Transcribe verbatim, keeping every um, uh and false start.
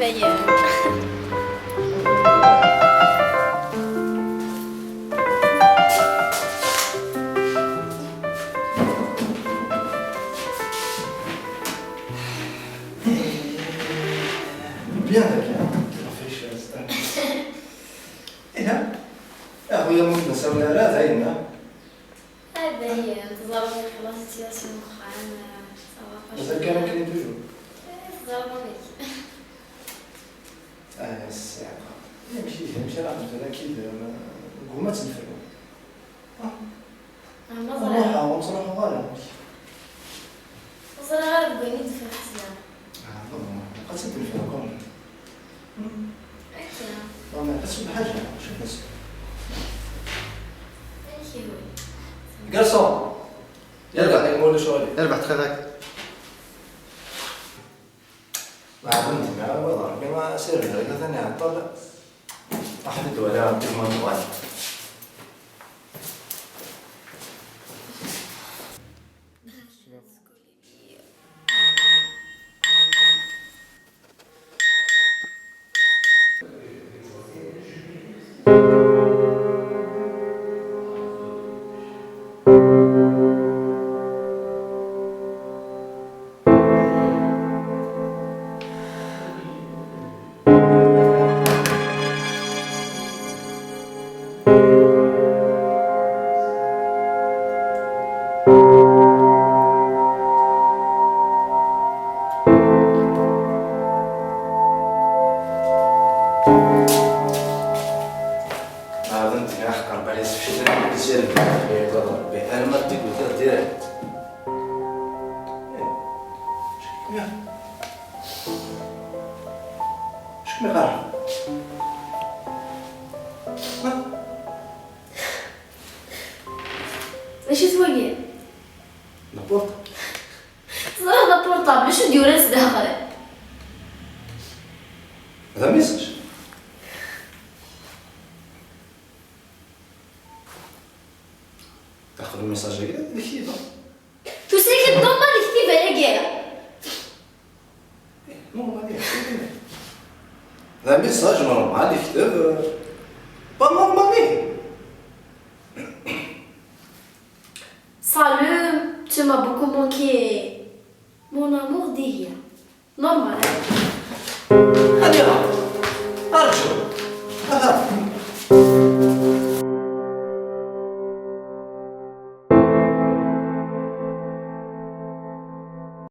Ayen. Bien, bien. Ih, a xuya, ma ur d-nsawel ara, d ayen, ah. Dayen, teẓriḍ, xlaṣ situation n uxxam, ça va pas. Mazal kan akken i toujours. Eh, teẓriḍ amek. Ah, ssiɛqa. Amek ihi, amek ara nefru akid, eh, guma tt-nefru. Ah. Ah, ma ẓriɣ. Ruḥeɣ, ur ttruḥuɣ ara. Ur ẓriɣ ara deg wayen i d-teffer ḥesla. Ah, bon, ad tt-id-nefru kan. Hmm. Akka. Bon, ad teswed ḥaǧa, acu ad neswed? Amek ihwa? Garçon! Yerbeḥ, ay mulac ccɣel. Yerbeḥ, ttxil-k. Ɛad ur d-nniɣ ara, walaɣ, mi ara s-irbeḥ, atan iɛeṭṭel. Aḥmed wala Rebbi ma nebɣa. Ɛad nteg aḥeqqar bala yesfeclen deg usirem. Rebbi, alma d-igudiɣ direct. Eh, acu kem-iqqaren? Acu kem-iqqaren? Ha? D acu-t wagi? Laporta. Teẓriḍ laporta, d acu d-yuran sdaxel? D amessage. Aql message-agi d lektiba. Tusa-k-id normal lektiba-agi? Eh, normal, eh, eh. D amessage normal, lekteb, eh, pas normal, eh. Salut, tu m'as beaucoup manqué. Mon amour, dihiya. Normal. Aniha? Arǧu. Aha.